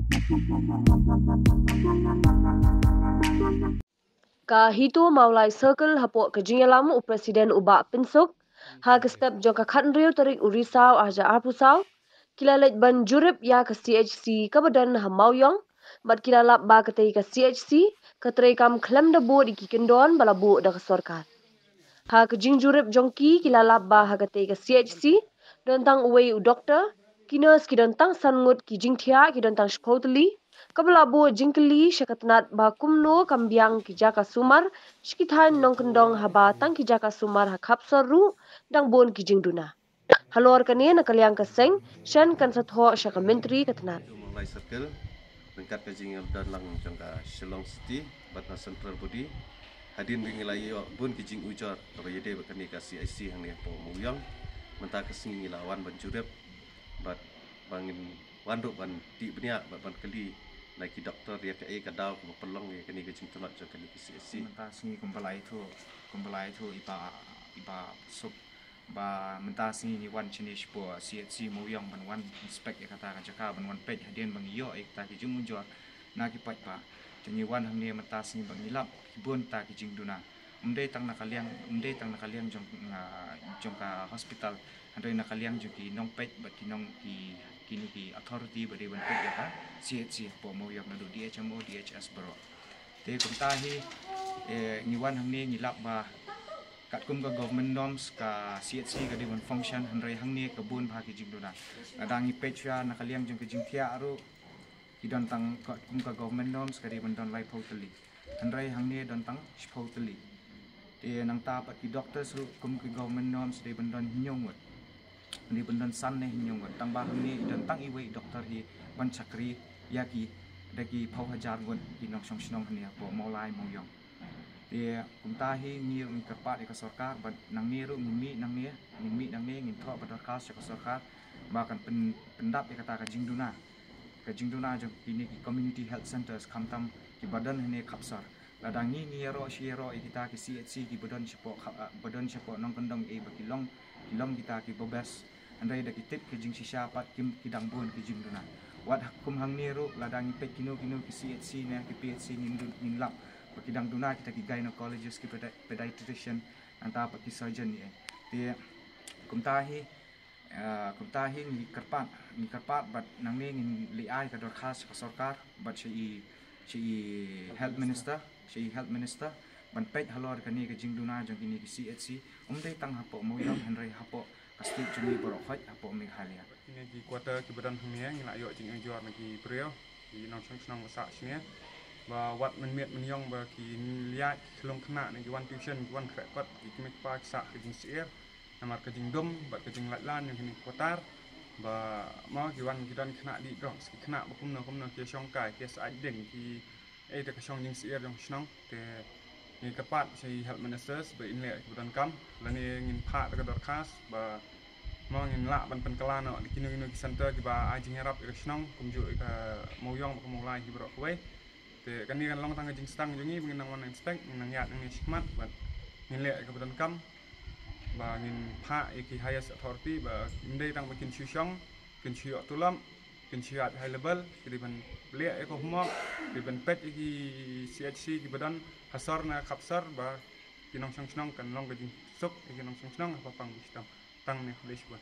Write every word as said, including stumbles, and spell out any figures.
Ka HITO Mawlai Circle hapoh ka jingïalam u President u Bah Pynsuk, ha ka step jong ka khathynriew tarik u Risaw arhajar arphew saw, ki la leit ban jurip ïa ka CHC kaba don ha Mawiong, bad ki la lap ba katei ka CHC ka treikam khlem da bud ïa ki kyndon ba la buh da ka sorkar. Ha ka jingjurip jong ki, ki la lap ba ha katei ka CHC don tang uwei u doktor, ki nurse ki don tang san ngut, ki jingthiah ki don tang shiphew tylli, kaba la buh jingkylli sha ka tnat ba kumno kam biang ki jaka sumar sha ki thaiñ nongkyndong, haba tang ki jaka sumar ha khapsor ruh dang bun ki jingduna. Halor kane, na ka liang ka seng, shen kan sa thoh sha ka Myntri ka tnat. Mawlai Circle, ryngkat ka jingïadon lang jong ka Shillong City bad na Central Body, hadien ba ngi la ïoh bun ki jingujor kaba ïadei bad kane ka CHC hangne hapoh Mawiong. Mynta ka sngi ngi la wan ban jurip bad ba ngin wan ruh ban tih bniah bad ban kylli na ki doktor ïa kaei ka daw kaba pynlong ïa kane ka jingtlot jong kane ka CHC. Mynta sngi kumba la ïathuh, kumba la ïathuh i Bah, i Bah Suk, ba mynta sngi ngi wan shane shapoh CHC Mawiong ban wan inspect ïa kata ka jaka, ban wan peit hadien ba ngi ïoh ïa kita ki jingujor na ki paidbah. Te ngi wan hangne mynta sngi ba ngi lap ki bun ta ki jingduna. Ym dei tang na ka liang, ym dei tang na ka liang jong, ah, jong ka hospital, hynrei na ka liang jong ki nongpeit bad ki nong ki, kine ki authority ba dei ban peit ïa ka CHC hapoh Mawiong, naduh DHMO, DHS baroh. Te kumta hi, eh, ngi wan hangne ngi lap ba katkum ka government norms ka CHC ka dei ban function, hynrei hangne ka bun bha ki jingduna. Lada ngi peit shuwa na ka liang jong ka jingthiah ruh, ki don tang katkum ka government norms ka dei ban don laiphew tylli, hynrei hangne don tang shiphew tylli. Te nangta pat ki doctors ruh kum ki government norms dei ban don hynñiew ngut, dei ban don san ne hynñiew ngut, tang ba hangne i don tang iwei i doktor hi ban shakri ïa ki da ki phew hajar ngut ki nongshong shnong hangne hapoh Mawlai Mawiong. Te kumta hi ngi ruh ngi kyrpad ïa ka sorkar bad nangne ruh ngin mih nangne, ngin mih nangne ngin thoh ka dorkhas sha ka sorkar ba kan pyn, pyndap ïa kata ka jingduna, ka jingduna jong kine ki community health centres, khamtam kiba don hangne khapsor. Lada ngi ngi ïaroh shi ïaroh ïa kita ki CHC kiba don shapoh kha, ah, ba don shapoh nongkyndong, eh, ba ki long, ki long kita kiba best, hynrei da ki tip ki jingshisha pat kim, ki dang bun ki jingduna. Wat ha, kum hangne ruh lada ngi peit kino kino ki CHC ne ki PHC ngin dun, ngin lap ba ki dang duna kita ki gynecologist, ki pedi-, pediatrician, nangta pat ki surgeon, eh. Te kumta hi, ah, kumta hi ngi kyrpad, ngi kyrpad bad nangne ngin leit ai ka dorkhas sha ka sorkar bad sha i, sha i health minister, sha i health minister ban peit halor kane ka jingduna jong kine ki CHC. Ym dei tang hapoh Mawiong hynrei hapoh ka state jong ngi baroh khoit, hapoh Meghalaya. Kine ki quarter kiba don hangne ngi la ïoh jingujor na ki briew, ki nongshong shnong ba sah shane, ba wat mynmiet mynïong ba ki ïaid ki khyllung khynnah ne ki wan tuition, ki wan khreh kot, ki kmie ki kpa ki sah ka jingsyier. Namar ka jingdum bad ka jinglait lan jong kine ki quarter, ba mo ki wan ki don khynnah dih drugs, ki khynnah ba kumno kumno ki shong kai, ki sah ding, ki, eh, da ka shong jingsyier jong shnong. Te ngi kyrpad sha i health ministers ba in leh kiba donkam, lane ngin phah da ka dorkhas ba mo ngin lah ban pynkylla noh da kino kino ki centre kiba ai jingïarap ïa ka shnong, kumjuh ïa ka Mawiong bad ka Mawlai hi baroh kawei. Te kane kan long tang ka jingstad jong ngi ba ngin nang wan inspect, ngin nang ïaid nangne shakhmat bad ngin leh ïa kaba donkam ba ngin phah ïa ki highest authority ba ym dei tang ba kin shu shong, kin shu ïoh tulop, kin shu ïaid high level, ki dei ban leh ïa ka homework, ki dei ban peit ïa ki CHC kiba don ha sor ne khapsor ba ki nongshong shnong kan long ka jingsuk ïa ki nongshong shnong ha ba pang ba shitom. Tang ne, khublei shibun.